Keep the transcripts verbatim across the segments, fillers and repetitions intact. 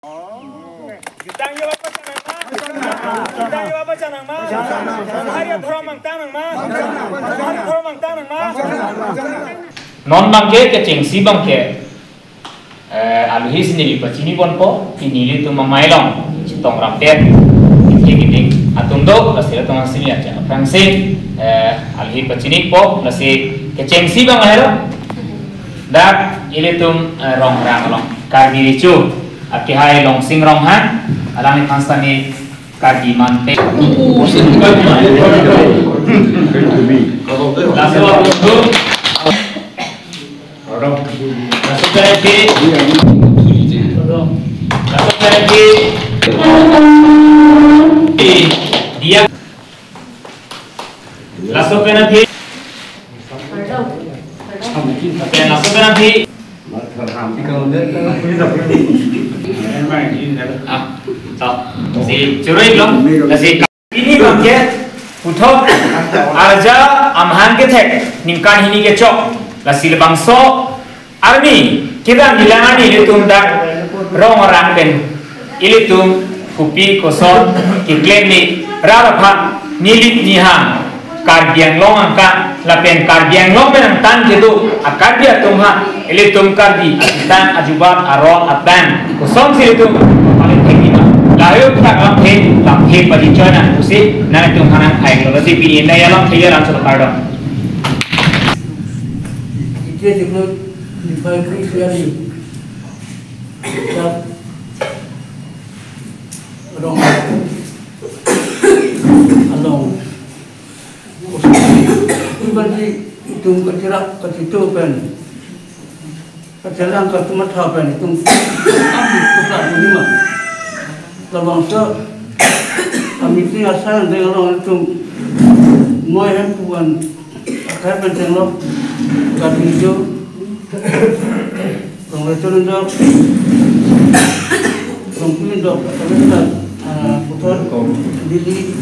Jutang yo apa chanang ma? Jutang yo apa chanang ma? Hari yang thorong mangtang nang ma? Hari yang thorong mangtang nang ma? Non abangke kechengsi abangke, eh, aluhi si neli pachini ponpo, pini ilitum amei along chetong rampet, ithek ithek atum do, lasi ilitum asini aja aphrangsi, eh, aluhi pachinipo, lasi kechengsi abang ahelo. Dak ilitum, eh, Rongrang along Karbi Recho akehai Longsing Ronghang, alangli aphan sitame kardom mante. Laso atum do. Laso penalty. Laso penalty. Dia. Laso penalty. Laso penalty. Ah, so, si churoi long, lasi pini abangke puthot arja amahang kethek ningkan hini kechok, lasi labangso arni kedam ilang ani ilitum dak Rongrang pen ilitum kopi koson keklem ni rat aphan nilip nihang Karbi Anglong angka lapen Karbi Anglong pen angtan kedo a Karbi atum ha ilitum Karbi atang ajubat aron atang kosonsi ilitum paling thek nima layo kita kalam the lam the paji choi nang pusi nangtum hanang hai lo si pini na yalam the yalam solo kardom. Ike jiklo di pai kri siari. Dak Rong along. Iban di itum kachirak kachito pen, kachelang katumatha pen itum ami pusat lima. Labangso a meeting asal deng along itum moi hem puan akhai pen denglo katujo. Rong Recho dok, Rong Pin dok, kami na, ah, puthot Delhi,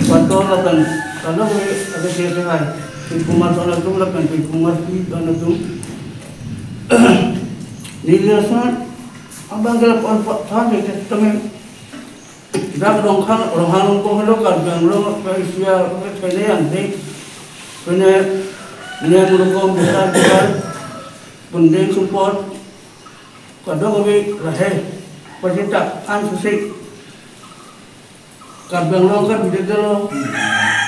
Pator lapen, kalau ada siapa hai, Pi Kumar Sona tum lapen, Pi Kumar Pi Sona tum. Neli asal, abang kalau pon pon pon itu kami dak Ronghang, Ronghang Longkong helo Karbi Anglong, Asia, Thailand, deh. Pene, ne Mulukom besar besar, bundeng support, kadokave lahei, pajita, an susik. Karbi Anglong kan bidek delo.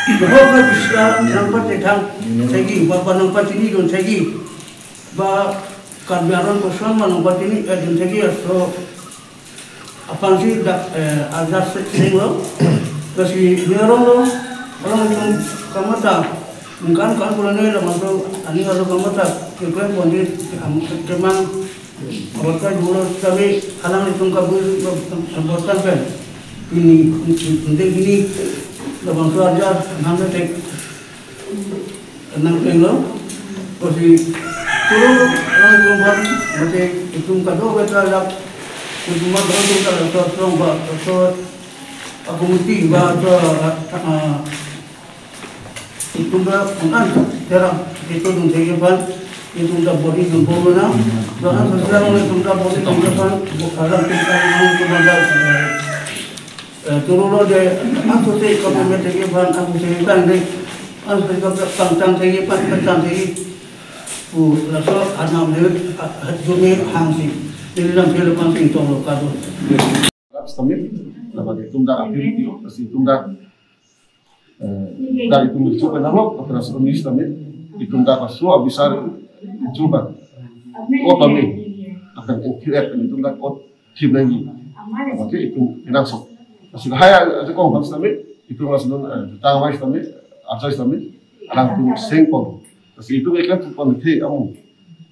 Doho kan bisa nangpachethang, segi, ba, ba nangpachini dun segi. Ba, Karbi aron koson ma nangpachini, eh, dun segi, aso. Aphansi dak, eh, arja se-, senglo, lasi ne arong lo, arong itum kamatha, ningkan kan pulane la mantu, ani arong kamatha, keklem ponji, am, kemang, abosta julo kami, alanglitum kabul, abosta pen, pini, pini, pini, labangso arja, nang tek. Nang penglo, kosi turun, orang itum aphan, mate itum kadokave ta lak, itum ma dorong itum ta lak, so, so, ba, so, a committee, ba, so, ah, itum ta, kan, terang, itum dun thek aphan, itum ta body dun bom na, ba, an, so, terang, itum ta body dun aphan, bo, alam itum ta, itum ta, eh, Eh, turun lo de, anso te kamu mete ke ban, anso te kan de, anso te kapang tang te ke, pan tang te ke. Pu, laso anam he, ah, jumi hangsi. Jadi lam he lo pang sing tong lo kado. Stamit, nama de itum dak apir itu, pasti itum dak, eh, dak itum itu kan nama, operasi komunis stamit, itum dak pasu abisar coba. Oh, kami akan N Q F itum dak ot tim lagi. Oke, itum pinang sok. Masih bahaya aja kong bang stamit, itum masih non, eh, tang wai stamit, aja stamit, alang tum sengpon. Masih itum ikan tu pon the amu.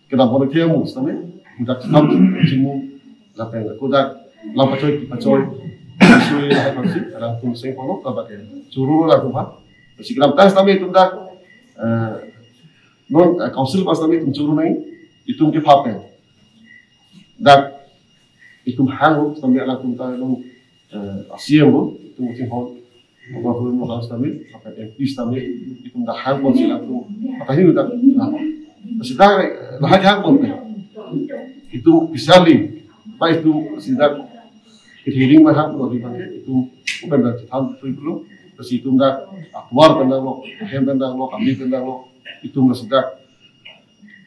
Kenapa pon the amu stamit? Udah tam jimu, lapen kudak lam pachoi, pachoi. Sui lah masih, alang tum sengpon lo, tabak ya. Churu lah tum ha. Masih kenapa tas stamit itum dak, eh, non, eh, council pas stamit itum churu nai, itum ke phap ya. Dak itum hang lo, stamit alang tum ta lo, eh, C M lo, itum sing hon, apa pun mau harus stamit, apa M P stamit, itum dah hang pon sila tum, apa ini udah, nah, sida, eh, dah hang pon, itum bisa li, Pai itum si dak kethe ring mahak lo di bangke itum open dak chethan pui pulo. Lasi itum dak atovar pen dang lo, ahem pen dang lo, kami pen dang lo, itum lasi dak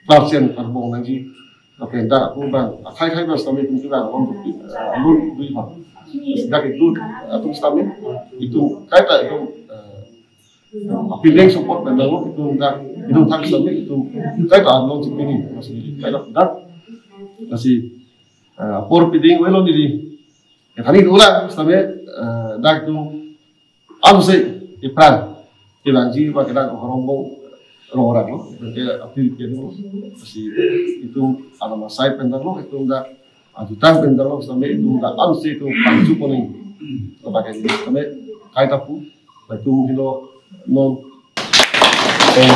klapsen arbong nangji. Open dak aku bang akhai khai bang sitame itum kevang alun dui, alun dui bang. Lasi dak itum atum sitame itum kaita itum, eh, apileng support pen dang lo itum dak itum thang sitame itum kaita along si pini masih kaita dak masih, eh, apor piding welo nili. Ya, kami ulang sitame, eh, dak itum aluse ipran kevangji ba kedang horong bong rong orang lo, ke apil ke lo, si itum alama sai pen dang lo, itum dak ajutang pen dang lo, sitame itum dak aluse itum pangju koning, lo pakai ini sitame kaita pu, itum hilo non. Eh,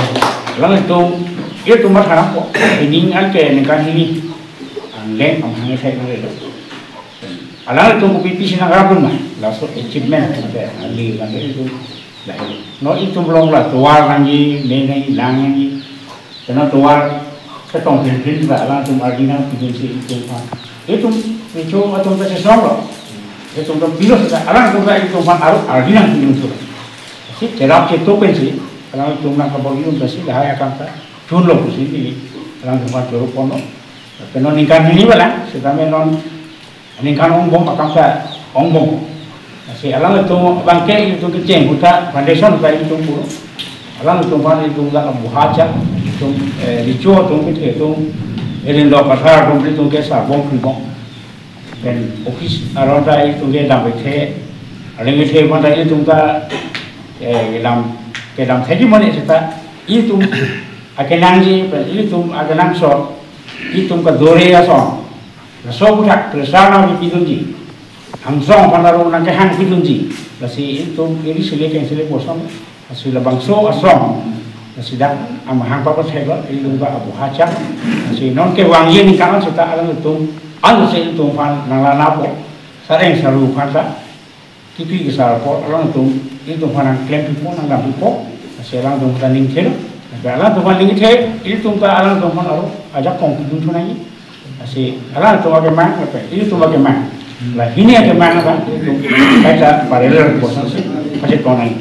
alanglitum, itum matha nangpo, ining an ke ningkan hini, angleng amhang sai nang lo. Alanglitum kopi pisi nang rapun ma, laso achievement, ante ali lang itu. Lah, non itum along la tovar nangji, me nangji, lang nangji. Karena tovar ketong pin pin la alangtum ardi nangpidun si itum aphan. Itum icho atum ta sesong lo. Itum ta bilo seta alangtum ta itum aphan aru ardi nangpidun si. Si cherap chetu pensi alangtum nangkabor itum ta si lahai akam ta chun lo pusi neli alangtum aphan choro pon lo. Pen non ningkan hini bala, sitame non ningkan ongbom akam ta ongbom. Lasi alangtum abangke itum kecheng ahut ta foundation ta itum puro. Alangtum aphan itum dak abuha chak, itum, eh, richo atum kethe atum, erin dok kathar atum itum ke sarbong kribong. Pen office aron ta itum kedam kethe, aling kethe aphan ta itum ta, eh, kedam, kedam thekji mane seta itum akenangji, pen itum akenangsot, itum kadore ason. Laso aputhak pressure nangpipidunji. Angsong aphan aru nangkehang pidunji. Lasi itum iri sile keng sile bosom. Lasi labangso asong. Lasi dak amahang papathek lo, itum ta abuha chak. Lasi non kevangji ningkan seta alangtum, aluse itum aphan nanglanapo. Sareng saru aphan ta. Kipi kesar apot alangtum, itum aphan nangklem pipo, nangdam pipo, lasi alangtum ta ningthe lo. Lasi alangtum aphan ningthe, itum ta alangtum aphan aru ajakong pidun thu nangji. Lasi alangtum akemang, lapen itum akemang. La hini akemang ta, itum kaita parallel bosan si, pasi tonang.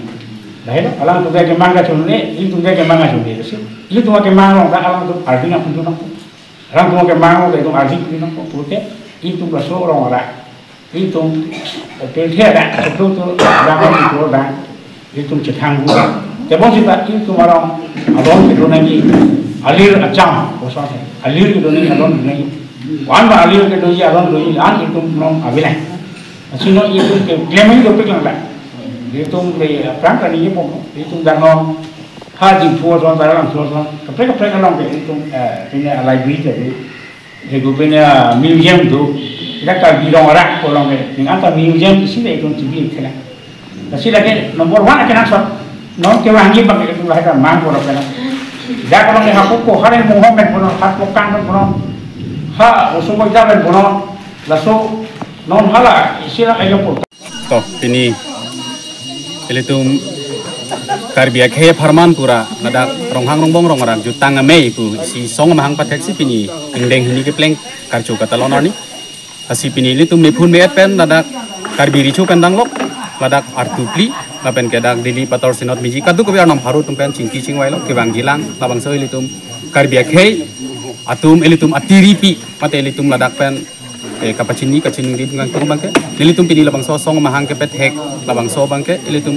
Lahelo, alangtum akemang kachunle, itum akemang kachunle, lasi itum akemang along ta alangtum ardi nangpidun nangpo. Alangtum akemang along ta itum ardi pidun nangpo, pulote itum laso rong arak. Itum, eh, pirthe adak, sebelum tu, adak itu adak, itum chethang bu. Tebon sita itum arong, alon kedo nangji, alir acham, bosan si, alir kedo nangji, alon kedo nangji. Wan ba alir kedo nangji, alon kedo nangji, an itum non abilang. Asino itum ke, klemeng dopik lang dak. Itum ke, prang kani itum, itum dak non, ha Diphu ason, Taralangso ason, kaprek kaprek along ke, itum, eh, pine library ke, Hego pine museum do, dak Karbi rong arak along ke, ning anta museum isi le itum T V thela. Lasi lake number one akenangsot, non kevangji abang ke itum lahai ta mang pura pena. Dak along ke ha Kuku, ha Rengmongho pen punon, ha Pokang pen punon, ha Osomoi pen punon, laso non hala isi la ayo pur. To, pini ilitum Karbi akhei apharman pura ladak Ronghang Rongbong rong arak jutang amei pu isi song amahang pathek si pini angdeng hini kepleng karcho katalon arni. Lasi pini ilitum mephun me-et pen ladak Karbi Recho pen danglok, ladak artu phli, lapen ke dak Delhi Pator Synod meji, kadokave arnam pharo atum pen chingki chingvai lo, kevangji lang, labangso ilitum Karbi akhei atum, ilitum atiripi, mate ilitum ladak pen eh, kapachini kachiningri kangtung abangke. Nelitum pini labangso song amahang kepethek labangso abangke. Ilitum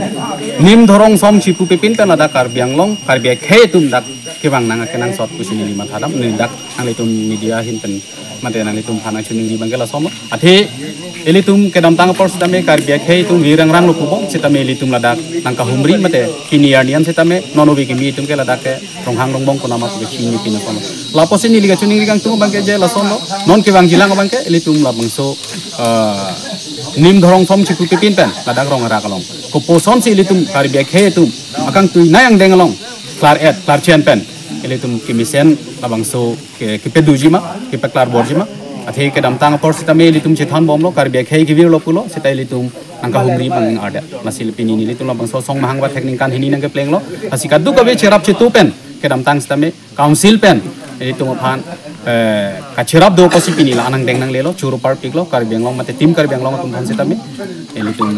nim dhorong som chipu pipin pen ladak Karbi Anglong, Karbi akhei atum dak kevang nang akenangsot pusi neli mathadam. Neli dak nanglitum media ahin pen mate nanglitum aphan nangchiningri abangke lason lo. Athe ilitum kedamtang apor sitame Karbi akhei atum virang rang lo pupo, sitame ilitum ladak nangkahumri mate kini arni an sitame non ove kimi atum ke ladak ke Ronghang Rongbong konama pu kechini pina kono. Lapusi neli kachiningri kangtung abangke je lason lo. Non kevangji lang abangke ilitum labangso, eh, nim dhorong som chipu pipin pen ladak rong arak along. Kopuson si ilitum Karbi akhei atum akangtui nai angdeng along klar-et klarchen pen ilitum kemesen labangso ke, kepeduji ma, kepeklar borji ma. Athe kedamtang apor sitame ilitum chethan bomlo, Karbi akhei kevir lo pulo, sita ilitum nangkahumri abang ardet. Lasi pini nelitum labangso song amahang pathek ningkan hini nangkepleng lo. Lasi kadokave cherap chetu pen kedamtang sitame council pen ilitum aphan eh, kacherap do apotsi pini la anang deng nanglelo, choro parpiklo, Karbi Anglong mate Team Karbi Anglong atum aphan sitame. Ilitum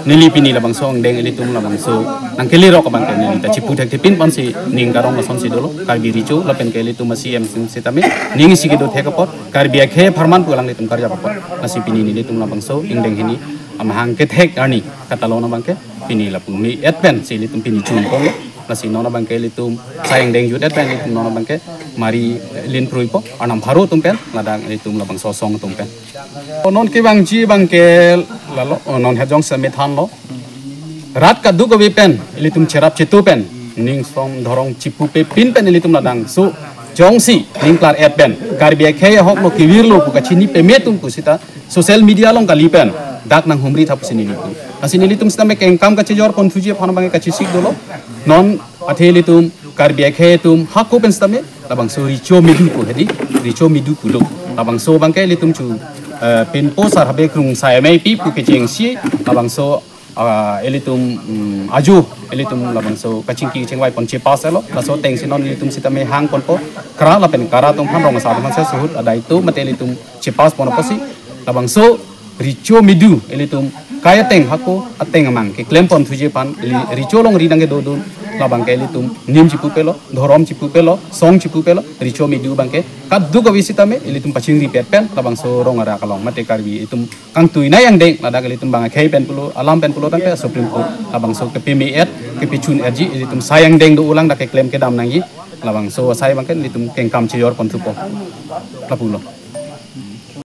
neli pini labangso angdeng ilitum labangso nangkele rok abangke neli ta chipu thekthe pin ponsi ning karong lasonsi dolo, Karbi Recho lapen ke ilitum a-C M sim sitame ning isi kedo thek apot, Karbi akhei apharman pu alanglitum karjap apot. Lasi pini nelitum labangso angdeng hini amahang kethek arni katalon abangke pini lapu me-et pensi ilitum pini chun ponlo. Lasi non abangke ilitum sai angdeng jut-et pen ilitum non abangke mari lin pruipo, arnam pharo atum pen, ladak ilitum labangso asong atum pen. O non kevangji abangke lalo, o non hejong semethanlo. Rat kaduk ave pen ilitum cherap chetu pen ningsom dhorong chipupe pin pen ilitum labangso jongsi ning klar-et pen Karbi akhei ahok lo, kevirlo pu kachini peme atum pu sita social media along kali pen dak nanghumri thap pusi nelitum. Lasi nelitum sitame kengkam kachejor ponthuji aphan abangke kachesik dolo. Non athe ilitum Karbi akhei atum hako pen sitame labangso Recho medu pu hedi, Recho medu pulo. Labangso abangke ilitum chu, eh, pinpo sar habe krung sai amei pi pu kechengsi labangso, ah, ilitum, mm, ajo ilitum labangso kachingki chingvai pon chepass lo. Laso atengsi non ilitum sitame hang ponpo, kra lapen kara atum aphan, rong asar atum aphan, suhut adai atum mate ilitum chepass pon apotsi labangso Recho medu ilitum kai ateng hako ateng amang keklem ponthuji aphan ili Recho longri nangkedodun labangke ilitum nim chipupelo, dhorom chipupelo, song chipupelo, Recho medu abangke kaduk ave sitame ilitum pachingripet pen labangso rong arak along mate Karbi atum kangtuinei angdeng ladak ilitum bang akhei pen pulo, alam pen pulo tangte Supreme Court labangso kepe me-et, kepe chun-etji, ilitum sai angdeng do-olang dak keklem kedam nangji, labangso asai abangke ilitum kengkam chejor ponthupo. Lapulo.